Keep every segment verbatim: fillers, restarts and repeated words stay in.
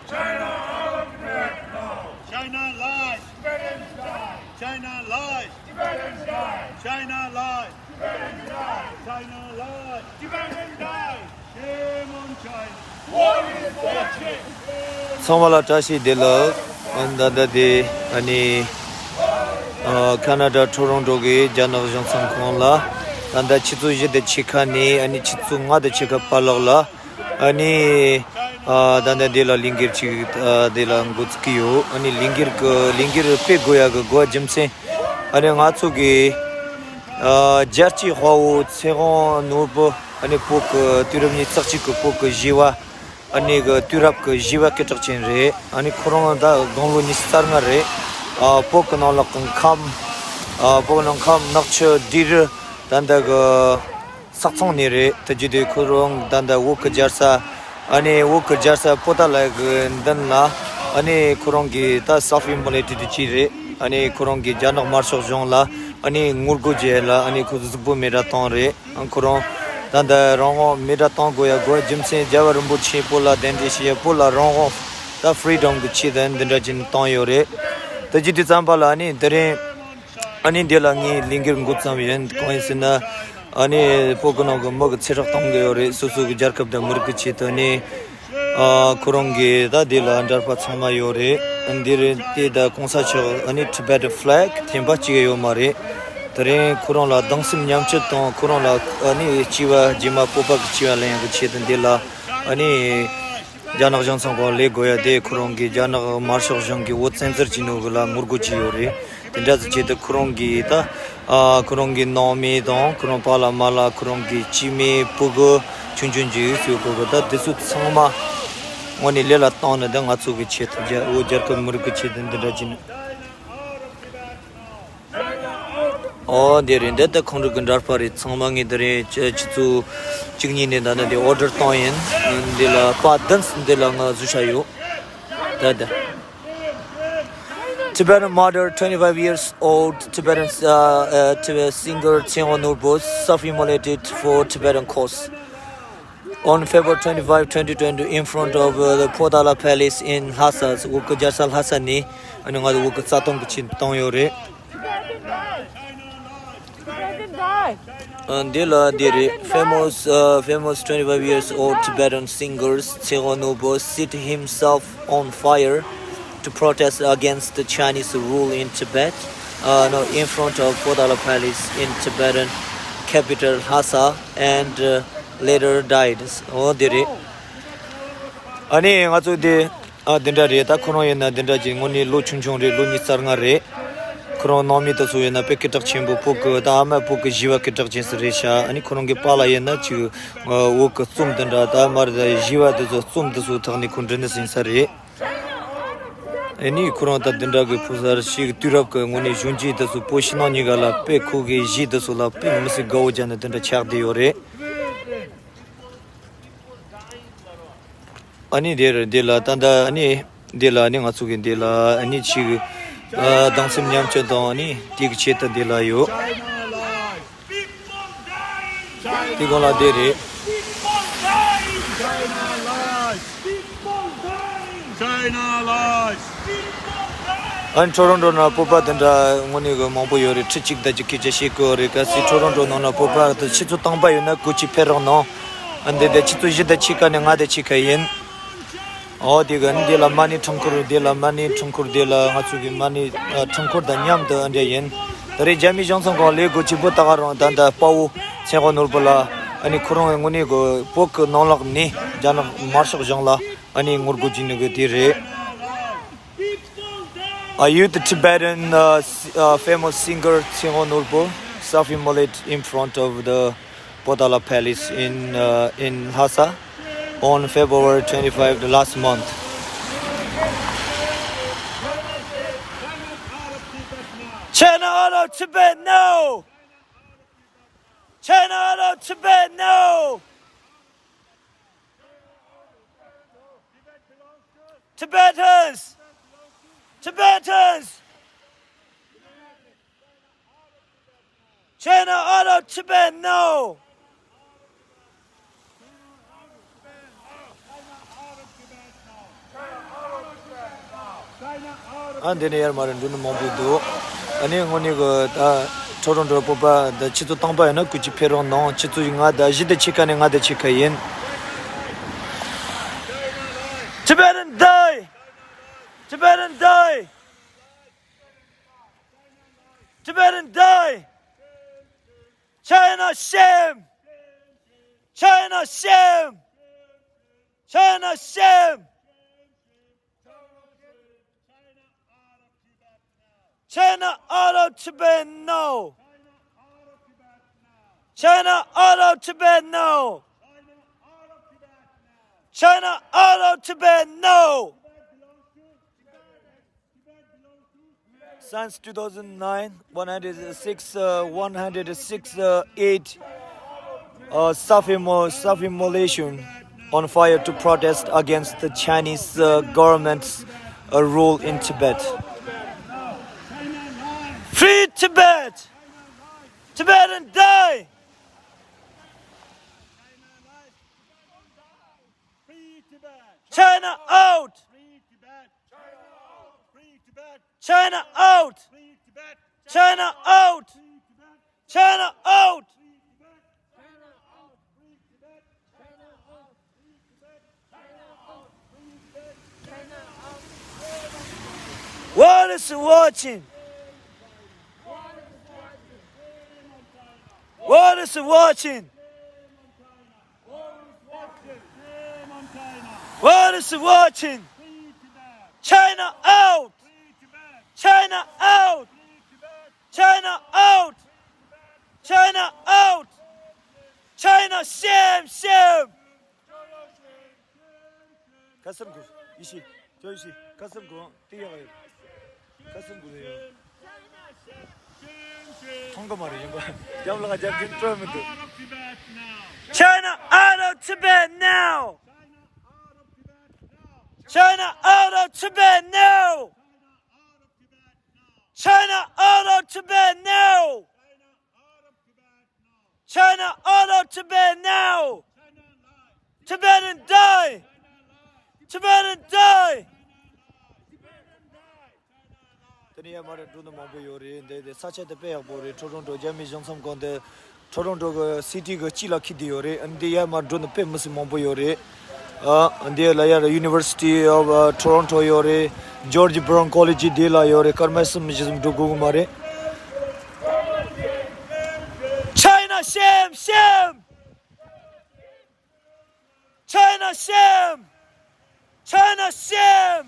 China lies! Tibetans die! China lies! Tibetans die! China lies! Tibetans die! China lies! Tibetans die! Shame on China! War is watching! ཚང་མ་ལ་བཀྲ་ཤིས་བདེ་ལེགས། ཨ་ད་ལྟ་དེ་ཨ་ནི་ཨ་ཁ་ན་ཌ་ཊོ་རོན་ཊོ་གི་རྒྱ་ནག་གཞུང་ཚབ་ཁང་ལ། ད་ལྟ་ཆུ་ཚོད་བཞི་དང་ཕྱེད་ཀ་ནས་ཨ་ནི་ཆུ་ཚོད་ལྔ་དང་ཕྱེད་ཀ་བར་ལོགས་ལ། ཨ་ནི་ཨ་ད་ལྟ་འདི་ལ་ལས་འགུལ་ཅིག་ཨ་འདི་ལ་འགོ་བཙུགས་ཀྱི་ཡོད། ཨ་ནི་ལས་འགུལ་གི་ལས་འགུལ་སྤེལ་དགོས་ཡ་གི་དགོས་པ་རྒྱུ་མཚན། ཨ་ནི་ང་ཚོ་གི་ཨ་རྒྱལ་གཅེས་དཔའ་བོ་ཚེ་དབང་ནོར་བུ། ཨ་ནི་བོད་ཀྱི་དུས་རབས་ཉི་ཤུ་རྩ་གཅིག་གི་བོད་ཀྱི་བཞི་པ། ཨ་ནི་གི་དུས་རབས་ཀྱི་བཞི་པ་སྐད་གྲགས་ཅན་རེད། ཨ་ནི་ཁོ་རང་ད་དགུང་ལོ་ཉི་ཤུ་རྩ་ལྔ་རེད། ཨ་བོད་ཀྱི་ནང་ལོགས་ཀྱི་ཁམས། ཨ་བོད་ནང་ཁམས་ནག་ཆུ་འབྲི་རུ། ད་ལྟ་གི་སག་ཚང་ནས་རེད། དེ་བརྒྱུད་དེ་ཁོ་རང་ད་ལྟ་བོད་ཀྱི་རྒྱལ་ས། ཨ་ནི་བོད་ཀྱི་རྒྱལ་ས་པོ་ཏཱ་ལ་གི་མདུན་ལ། ཨ་ནི་ཁོ་རང་གིས་ད་self immolated བྱས་རེད། ཨ་ནི་ཁོ་རང་གིས་རྒྱ་ནག་དམར་ཤོག་གཞུང་ལ་ཨ་ནི་ངོ་རྒོལ་བྱས་ལ། ཨ་ནི་ཁོ་གཟུགས་པོ་མེ་དྲ་བཏང་རེད། ཨ་ཁོ་རང་ད་ལྟ་རང་དབང་མེ་དྲ་བཏང་དགོས་ཡ་དགོས་རྒྱུ་མཚན། རྒྱལ་བ་རིན་པོ་ཆེ་བོད་ལ་གདན་འདྲེན་བྱས་ཡ། བོད་ལ་རང་དབང་ད་freedom གི་ཆེད་དུ་འདི་འདྲ་བྱས་ནས་བཏང་ཡོད་རེད། དེ་བརྒྱུད་དེ་ཙམ་པ་ལ་ཨ་ནི་དེ་རིང་ཨ་ནི་འདི་ལ་ངས་ལས་འགུལ་འགོ་བརྩམས་ཡིན། གང་ཡིན་ཟེར་ན། ཨ་ནི་བོད་ཀྱི་ནང་གི་མི་གི་ཚེ་སྲོག་གཏོང་གི་ཡོད་རེད། སོ་སོ་གི་རྒྱལ་ཁབ་དང་མི་རིགས་ཀྱི་ཆེད་དུ་ནི། ཨ་ཁོ་རང་གི་ད་འདི་ལ་འདྲ་པར་ཚང་མ་ཡོད་རེད། འདི་རེད་དེ་ད་གོང་ས་མཆོག་ཨ་ནི་Tibetan flag འཐེན་པ་གཅིག་ཡོད་མ་རེད། དེ་རིང་ཁོ་རང་ལ་སྡང་སེམས་མཉམ་སྐྱེད་དང་། ཁོ་རང་ལ་ཨ་ནི་སྐྱེ་བ་རྗེས་མ་སྤོབས་པ་གི་སྐྱེ་བ་ལེན་ཡག་གི་ཆེད་དུ་འདི་ལ་ཨ་ནི། རྒྱ་ནག་གཞུང་ཚབ་ཁང་ལས་དགོས་ཡ་དེ་ཁོ་རང་གིས་རྒྱ་ནག་དམར་ཤོག་གཞུང་གིས་འོ་བཙན་འཛུལ་བྱས་ནོ་གི་ལ་ངོ་རྒོལ་བྱས་ཡོད་རེད། དེ་འདྲ་ཟེར་ཆེད་དུ་ཁོ་རང་གིས་ད་ཨ་ཁོ་རང་གི་ནང་མི་དང་ཁོ་རང་པཱ་ལགས་མ་ལགས། ཁོ་རང་གི་སྐྱེ་དམན་ཕྲུ་གུ་ཆུང་ཆུང་ཅིག་ཡོད་གི་ད་དེ་ཚོ་ཚང་མ་དངོས་གནས་ལས་ལ་བཏང་ནས་ད་ང་ཚོ་གི་ཆེད་དུ། རྒྱ་འོ་རྒྱལ་ཁབ་མི་རིགས་ཀྱི་ཆེད་དུ་འདི་འདྲ་བྱས་ནས། ཨོ་འདི་རེད། འདི་ལྟ་ཁོང་ཁྲོ་གི་འདྲ་པར་རེད། ཚང་མ་ངས་འདི་རིང་ཆུ་ཆུ་ཚོད་གཅིག་གཉིས་ནས་ད་ནི་འདི་order བཏང་ཡིན། འདི་ལ་པར་བདུན་འདི་ལ་ང་བཟོས་བཞག་ཡོད། ད་ད། Tibetan mother, twenty-five years old, Tibetan uh, uh, Tibet singer Tshego Norbu self-immolated for Tibetan cause. On February twenty-five, twenty twenty, in front of uh, the Potala Palace in Lhasa, Wokh Jarsa Lhasa ནས་ཨ་ནི་ང་ཚོ་བོད་ཀྱི་རྩ་དོན་གྱི་ཆེད་བཏང་ཡོད་རེད། འདི་ལ་འདི་རེད། Famous, uh, famous twenty-five years old Tibetan singer Tshego Norbu set himself on fire to protest against the Chinese rule in Tibet, uh, no, in front of Potala Palace in Tibetan capital Lhasa and uh, later died. ཨོ་འདི་རེད། ཨ་ནི་ང་ཚོ་འདི་ཨ་འདི་འདྲ་རེད། ད་ཁོ་རང་ཡིན་ན་འདི་འདྲ་ཅིག་དངོས་གནས་ལོ་ཆུང་ཆུང་རེད། ལོ་ཉི་ཤུ་རྩ་ལྔ་རེད། ཁོ་རང་ནང་མི་དེ་ཚོ་ཡིན་ན་དཔེ་སྐད་གྲགས་ཆེན་པོ། བོད་ཀྱི་ད་ཨ་མ་བོད་ཀྱི་བཞི་པ་སྐད་གྲགས་ཅན་ཞིག་རེད་ཤག་ཨ་ནི་ཁོ་རང་གི་པཱ་ལགས་ཡིན་ན་ཅིག་བོད་ཀྱི་རྩོམ་འདི་འདྲ། ད་མར་ད་བཞི་པ་དེ་ཚོ་རྩོམ་དེ་ཚོ་ཐོག་ནས་ཁོ་འབྲི་ནི་ཟིན་ས་རེད། ཨ་ནི་ཁོ་རང་ད་འདི་འདྲ་གི་ཕོ་གསར་ཞིག་དུས་རབས་ཀྱི་དངོས་གནས་གཞོན་སྐྱེས་དེ་ཚོ་བོད་ཕྱི་ནང་གཉིས་ཀ་ལ་དཔེ་ཁོ་གི་གཞས་དེ་ཚོ་ལ་དཔེ་མི་སྲིད་དགའ་བོ་བྱས་ནས་འདི་འདྲ་ཆགས་བསྡད་ཡོད་རེད། ཨ་ནི་དེར་འདི་ལ་ད་ལྟ་ཨ་ནི་འདི་ལ་ཨ་ནི་ང་ཚོ་གི་འདི་ལ་ཨ་ནི་ཅིག་ཨ་སྡང་སེམས་མཉམ་སྐྱེད་དང་། ཨ་ནི་དེ་གི་ཆེད་དུ་འདི་ལ་ཡོད། དེ་གོང་ལ་འདི་རེད། China lies! People die! China lies! People die! ཨ་ནི་ཊོ་རོན་ཊོ་ནང་བོད་པ་དེ་འདྲ་དངོས་གནས་གི་མང་པོ་ཡོད་རེད། ཁྲི་གཅིག་དང་གཅིག་སྐད་ཆ་བཤད་གི་ཡོད་རེད། གལ་སྲིད་ཊོ་རོན་ཊོ་ནང་ན་བོད་པ་དེ་ཆུ་ཚོད་སྟོང་པ་ཡོད་ན་སྐུ་མཁྱེན་ཕེབས་རོགས་གནང་། ཨ་འདི་དེ་ཆུ་ཚོད་བཞི་དང་ཕྱེད་ཀ་ནས་ལྔ་དང་ཕྱེད་ཀ་ཡིན། ཨོ་དེ་གི་འདི་ལ་མ་ཎི་འཕྲུལ་འཁོར། འདི་ལ་མ་ཎི་འཕྲུལ་འཁོར། འདི་ལ་ང་ཚོ་གི་མ་ཎི་ཨ་འཕྲུལ་འཁོར་དང་མཉམ་དུ་འདྲ་ཡིན། ད་རེས་རྒྱ་མི་གཞུང་ཚབ་ཁང་ལས་འགུལ་ཆེན་པོ་ད་ག་རང་ད་ལྟ་དཔའ་བོ་ཚེ་དབང་ནོར་བུ་ལགས། ཨ་ནི་ཁོ་རང་དངོས་གནས་གི་བོད་གི་ནང་ལོགས་ནས་རྒྱ་ནག་དམར་ཤོག་གཞུང་ལ་ཨ་ནི་ངོ་རྒོལ་བྱེད་ནི་གི་དེ་རེད། A youth Tibetan uh, s- uh, famous singer Tshego Norbu self-immolated in front of the Potala Palace in, uh, in Lhasa on February twenty-fifth last month. China out of Tibet, no! China out of Tibet, no! Tibetans! Tibetans! China out of Tibet now! ཨ་འདི་ནས་ཡར་མར་འགྲོ་ནི་མང་པོ་འདུག་ཨ་ནི་དངོས་གནས་གི་ད་ཁྲོ་རོང་ཀྲོ་སྤོབས་པ་ད་ཆུ་ཚོད་སྟོང་པ་ཡིན་ན་སྐུ་མཁྱེན་ཕེབས་རོགས་གནང་། ཆུ་ཚོད་ལྔ་དང་བཞི་དང་ཕྱེད་ཀ་ནས་ལྔ་དང་ཕྱེད་ཀ་ཡིན། Tibetan die! Tibetan die! Tibetan die! China shame! China shame! China shame! China out of Tibet now! China out of Tibet now! China out of Tibet now! Since two thousand nine, one hundred six, uh, one hundred six, uh, eight, uh, self-immo-, self-immolation on fire to protest against the Chinese, uh, government's, uh, rule in Tibet. Free Tibet! Tibetan die! China out! China out! China out! China out! World is watching! World is watching! World is watching! China out! China out! China out! China out! China shame, shame! ཁ་སང་གོ་ཡི་ཤི། ཅོ་ཡི་ཤི། ཁ་སང་གོ་དེ་ཡག་ཡོད། ཁ་སང་གོ་རེ་ཡོད། མཐོང་གི་མ་རེད་ཡིན་པ། རྒྱབ་ལ་རྒྱབ་ཀྱིན་སྤྲོད་མི་འདུག China out of Tibet now! China out of Tibet now! China out of Tibet now! China out of Tibet now! Tibetan die! Tibetan die! དེ་ནས་ཡར་མར་འགྲོ་ནི་མང་པོ་ཡོད་རེད། འདི་དེ་ས་ཆ་དེ་དཔེ་ཡག་པོ་རེད། ཁྲོ་རོང་ཀྲོ་རྒྱ་མི་གཞུང་ཚབ་ཁང་དེ་ཁྲོ་རོང་ཀྲོ་གི་སི་ཊི་གི་དཀྱིལ་ལ་འཁེལ་བསྡད་ཡོད་རེད། འདི་ཡར་མར་འགྲོ་ནི་དཔེ་མི་སྲིད་མང་པོ་ཡོད་རེད། ཨ་འདི་ལ་ཡར་University of Toronto ཡོད་རེད། George Brown College དེ་ལ་ཡོད་རེད། སྐར་མ་གསུམ་བཞི་གསུམ་འགྲོ་དགོས་གི་མ་རེད། China shame, shame! China shame! China shame!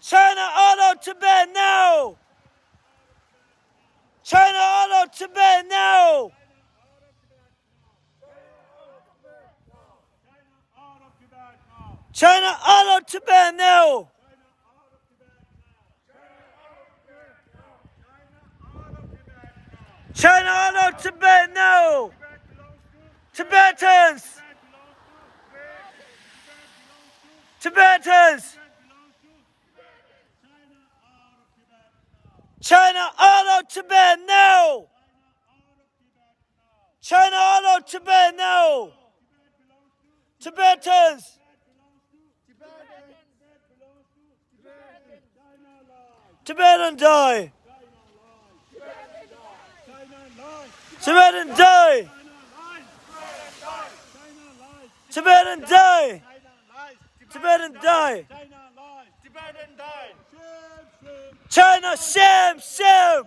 China out of Tibet now! China out of Tibet now! China out of Tibet now! China out of Tibet now! Tibetans! Tibetans! China out of Tibet now! China out of Tibet now! Tibetans! Tibetan die! Tibetan die! Tibetan die! Tibetan die! China shame, shame!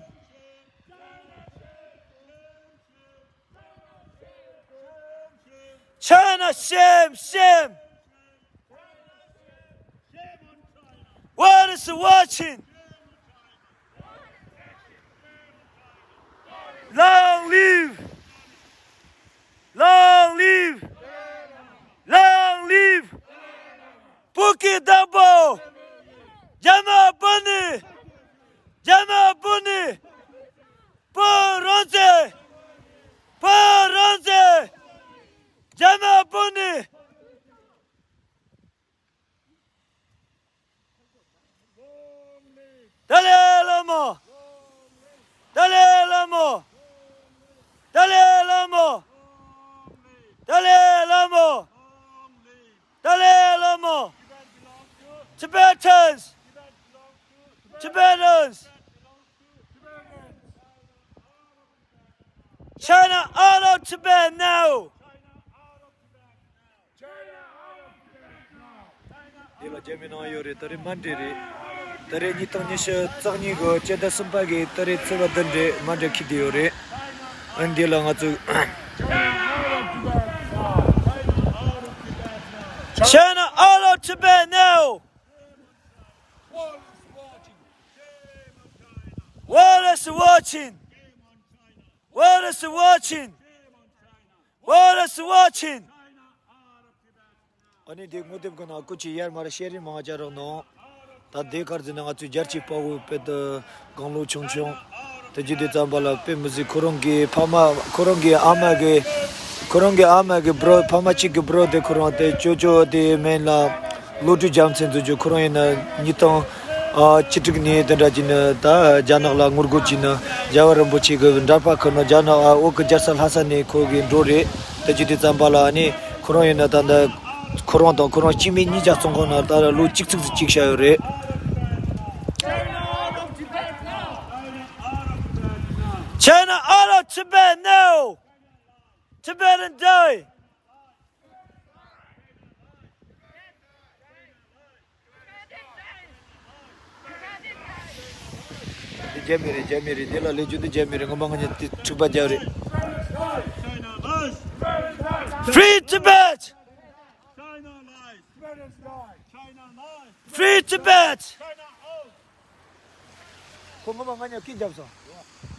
China shame, shame! World is watching! Long live! Long live! Long live! Puki Dambo! Jama Boni! Jama Boni! Purunze! Purunze! Jama Boni! Dalai Lama! Dalai Lama! Out of Tibet now! འདི་ལ་རྒྱ་མི་ནང་ཡོད་རེད། ད་རེས་མ་འདྲེ་རེད། ད་རེས་ཉིས་སྟོང་ཉི་ཤུ་རྩ་གཉིས་གི་སྤྱི་ཟླ་གསུམ་པ་གི་ད་རེས་ཚེས་པ་བདུན་རེད། མ་འདྲེ་ཁྱི་དེ་ཡོད་རེད། ཨ་འདི་ལ་ང་ཚོ། China out of Tibet now! World is watching! World is watching! World is watching! ཨ་ནི་དེ་ངོ་དེབ་ཀྱི་ནང་སྐུ་མཁྱེན་ཡར་མར་བཤད་རིན་མང་ཆ་རག་ནོ། ད་དེ་གར་ཟིན་ན་ང་ཚོའི་རྒྱལ་གཅེས་དཔའ་བོ་དཔེ་དུ་གང་ལོ་ཆུང་ཆུང་། དེ་རྒྱུ་དེ་ཙམ་པ་ལ་དཔེ་མི་སྲིད། ཁོ་རང་གི་ཕ་མ་ཁོ་རང་གི་ཨ་མ་གི་ཁོ་རང་གི་ཨ་མ་གི་བྲོ་ཕ་མ་གཅིག་གི་བྲོ་དེ་ཁོ་རང་དེ་ཅོ་ཅོ་དེ་མེད་ལ། བློ་གྲོས་རྒྱལ་མཚན་དུ་བརྗོད། ཁོ་རང་ཡིན་ན་ཉིས་སྟོང་ཨ་བཅུ་དྲུག་ནས་དེ་འདྲ་གྱིན་ད་རྒྱ་ནག་ལ་ངོ་རྒོལ་གྱིན་རྒྱལ་བ་རིན་པོ་ཆེ་གི་འདྲ་པར་ཁུར་ནོ། རྒྱ་ནག་ཨ་བོད་ཀྱི་རྒྱལ་ས་ལྷ་ས་ནས་ཁོ་གི་འགྲོ་རེད། དེ་རྒྱུ་དེ་ཙམ་པ་ལ་ཨ་ནི་ཁོ་རང་ཡིན་ན་ད་ལྟ་ཁོ་རང་དང་ཁོ་རང་སྐྱེ་དམན་གཉིས་ཀྱི་བཙོན་ཁང་ནང་ད་ལོ་གཅིག་ཙིག་ཙིག་བཅུག་བཞག་ཡོད་རེད། China out of Tibet now! Tibetan die! འདི་རྒྱ་མི་རེད། རྒྱ་མི་རེད། འདི་ལ་ལས་རྒྱུ་འདི་རྒྱ་མི་རེད། ངོ་མ་ང་གཉིས་འཁྲུག་པ་རྒྱག་རེད། Free Tibet! Free Tibet! ཁོ་ངོ་མ་ང་གཉིས་ཀྱིས་རྒྱབ་སོང་།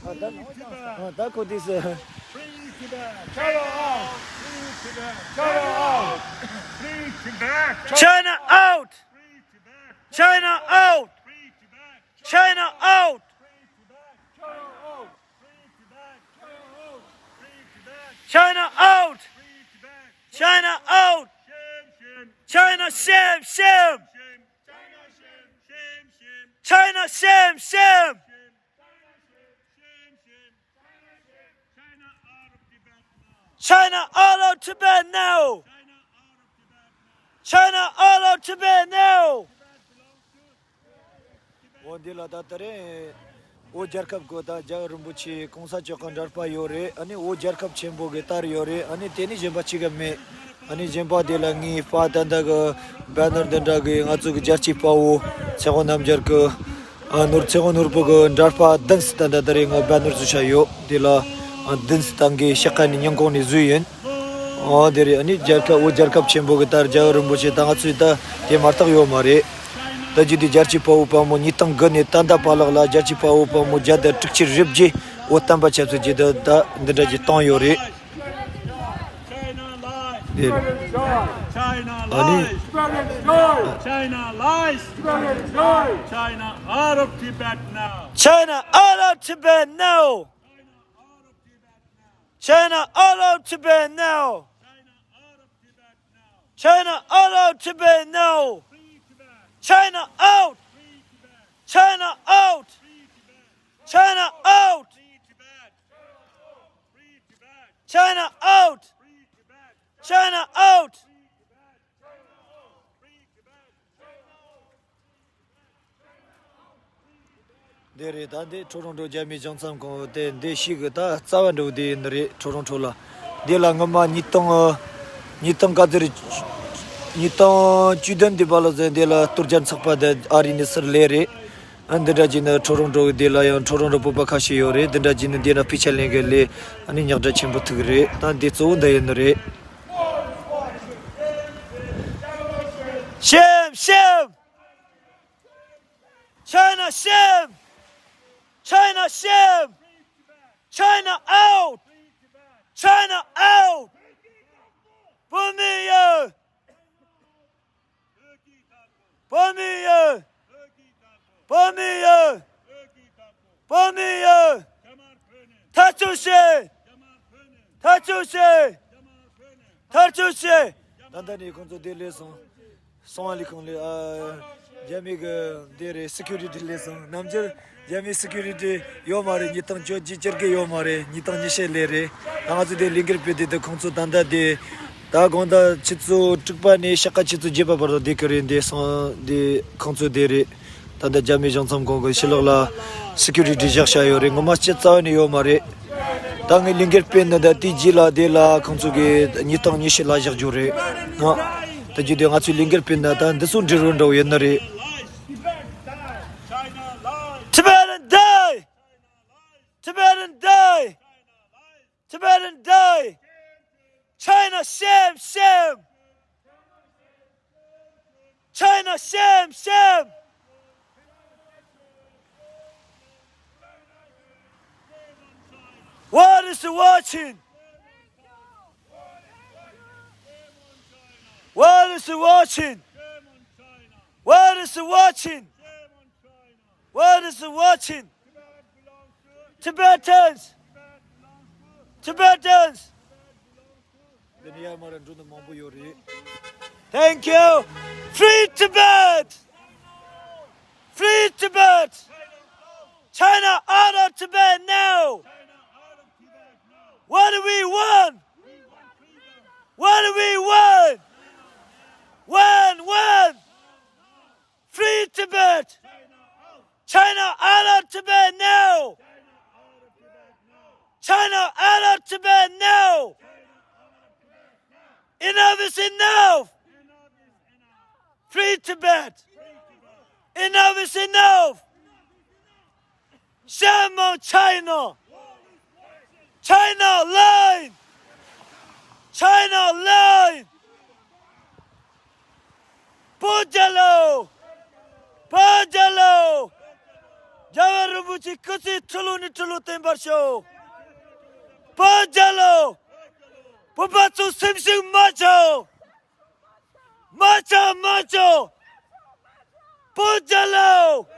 ཨ་ད་ཨ་ད་ཁོ་དེ་སེ། Free Tibet! China out! Free Tibet! China out! Free Tibet! China out! Free Tibet! China out! Free Tibet! China out! Free Tibet! China out! Free Tibet! China out! Free Tibet! China out! Free Tibet! China out! Shame, shame! China shame, shame! Shame! Shame! Shame! Shame! China shame, shame! Shame! China out of Tibet now! China out of Tibet now! China out of Tibet now! འོ་འདི་ལ་ད་ད་རེས་བོད་རྒྱལ་ཁབ་ཀྱི་ད་རྒྱལ་བ་རིན་པོ་ཆེ་གོང་ས་མཆོག་གི་འདྲ་པར་ཡོད་རེད། ཨ་ནི་བོད་རྒྱལ་ཁབ་ཆེན་པོ་གི་ད་རེས་ཡོད་རེད། ཨ་ནི་དེ་ནི་གཞན་པ་གཅིག་ག་མེད། ཨ་ནི་གཞན་པ་དེ་ལ་ངའི་པར་ད་ལྟ་གི་བེ་ནར་འདི་འདྲ་གི་ང་ཚོ་གི་རྒྱལ་གཅེས་དཔའ་བོ་ཚེ་དབང་རྣམ་རྒྱལ་གི་ཨ་ནོར་ཚེ་དབང་ནོར་བུ་གི་འདྲ་པར་བདུན་ཙམ་ད་ལྟ་ད་རེས་ང་བེ་ནར་བཟོས་བཞག་ཡོད། དེ་ལ་ཨ་བདུན་ཙམ་ད་ངའི་ཤག་ཁ་ནས་ཉིན་གུང་ནས་བཟོས་ཡིན། ཨ་དེ་རེད། ཨ་ནི་རྒྱལ་ཁབ་བོད་རྒྱལ་ཁབ་ཆེན་པོ་གི་ད་རྒྱལ་བ་རིན་པོ་ཆེ་ད་ང་ཚོའི་ད་དེ་མ་བརྟག་ཡོད་མ་རེད། ད་རྒྱུ་དེ་རྒྱལ་གཅེས་དཔའ་བོ་དཔའ་མོ་ཉིས་སྟོང་དགུ་ནས་ད་ལྟ་བར་ལག་ལ་རྒྱལ་གཅེས་དཔའ་བོ་དཔའ་མོ་བརྒྱ་དང་དྲུག་ཅུ་རེ་བརྒྱད་འོ་བསྟན་པ་ཆབ་སྲིད་ཀྱི་ད་ད་འདི་འདྲ་གྱི་བཏང་ཡོད་རེད། China lies! དེ་རེད། China ཨ་ནི། Lies! China lies! China out of Tibet now! China out of Tibet now! China out of Tibet now! China out of Tibet now! China out! China out! China out! China out! China out! འདི་རེད། ད་འདི་ཁྲོ་རོང་ཁྲོ་རྒྱ་མི་གཞུང་ཚབ་ཁང་དེ་འདི་ཞིག་གི་ད་རྩ་བ་འགྲོ་དེ་འདི་རེད། ཁྲོ་རོང་ཁྲོ་ལ་འདི་ལ་སྔོན་མ་ཉིས་སྟོང་ཉིས་སྟོང་ག་ཚོད་རེད། ཉིས་སྟོང་བཅུ་བདུན་འདི་བར་ལ་ཟེར་འདི་ལ་གཏོར་རྒྱལ་ཚོགས་པ་དེ་ཨ་རི་ནས་ཟུར་ལས་རེད། ཨ་འདི་འདྲ་གྱིས་ནི་ཁྲོ་རོང་ཁྲོ་གི་འདི་ལ་ཡང་ཁྲོ་རོང་ཁྲོ་བོད་པ་ཁ་ཤས་ཡོད་རེད། འདི་འདྲ་གྱིས་ནི་འདི་ན་དཔེ་ཆ་ལེན་གི་ལས་ཨ་ནི་ཉག་དྲ་ཆེན་པོ་ཐུག་རེད། ད་འདི་གཙོ་བོ་འདི་ཡིན་ནི་རེད། Shame! Shame! China shame! China shame! China out! China out! Put me out! Put me out! Put me out! Put me out! Tachushi! Tachushi! Tachushi! ད་ལྟ་ནས་ཁོང་ཚོ་དེ་ལས་སོང་། སོང་བ་ལས་ཁང་ལས་ཨ། རྒྱ་མི་གི་འདི་རེད། སི་ཁུ་རི་ཊི་ལས་སོང་། ནམ་རྒྱུན་རྒྱ་མི་སི་ཁུ་རི་ཊི་ཡོད་མ་རེད། ཉིས་སྟོང་བཅོ་བརྒྱད་བཅོ་བརྒྱད་ཡོད་མ་རེད། ཉིས་སྟོང་ཉི་ཤུ་ལས་རེད། ད་ང་ཚོ་དེ་ལས་འགུལ་སྤེལ་དུས་དེ་ཁོང་ཚོ་ད་ལྟ་དེ་ད་དགོང་དག་ཆུ་ཚོད་དྲུག་པ་ནས་ཤག་ཁ་ཆུ་ཚོད་བརྒྱད་པ་བར་དུ་བསྡད་ཀྱི་རེད། འདི་སོང་དེ་ཁོང་ཚོ་དེ་རེད། ད་ལྟ་རྒྱ་མི་གཞུང་ཚབ་ཁང་གི་ཕྱི་ལོགས་ལ་སི་ཁུ་རི་ཊི་བཞག་བཞག་ཡོད་རེད། ངོ་མ་སྤྱི་རྩ་བ་ནས་ཡོད་མ་རེད། ད་ངས་ལས་འགུལ་སྤེལ་ནི་ད་དེའི་རྗེས་ལ་དེ་ལ་ཁོང་ཚོ་གི་ཉིས་སྟོང་ཉི་ཤུ་ལ་བཞག་རྒྱུ་རེད། ང་ད་རྒྱུ་དེ་ང་ཚོའི་ལས་འགུལ་སྤེལ་ན་ད་འདི་ཚོ་འབྲི་རུ་འགྲོ་ཡོད་ནི་རེད། Tibetan die! Tibetan die! Tibetan die! China shame, shame! China shame, shame! What is watching? What is watching? What is watching? What is watching? Tibetans! Tibetans! འདི་ནས་ཡར་མར་འགྲོ་ནི་མང་པོ་ཡོད་རེད། Thank you. Free Tibet! Free Tibet! China out of Tibet now! What do we want? What do we want? When, when? Free Tibet! China out of Tibet now! China out of Tibet now! Enough is enough! Free Tibet! Enough is enough! Shame on China! China line! China line! བོད་རྒྱལ་ལོ། བོད་རྒྱལ་ལོ། རྒྱལ་བ་རིན་པོ་ཆེ་སྐུ་ཚེ་ཁྲི་ལོ་ནས་ཁྲི་ལོ་བརྟན་པར་ཤོག་བོད་རྒྱལ་ལོ། བོད་པ་ཚོ་སེམས་ཤུགས་མ་ཆག་མ་ཆག་མ་ཆག་བོད་རྒྱལ་ལོ།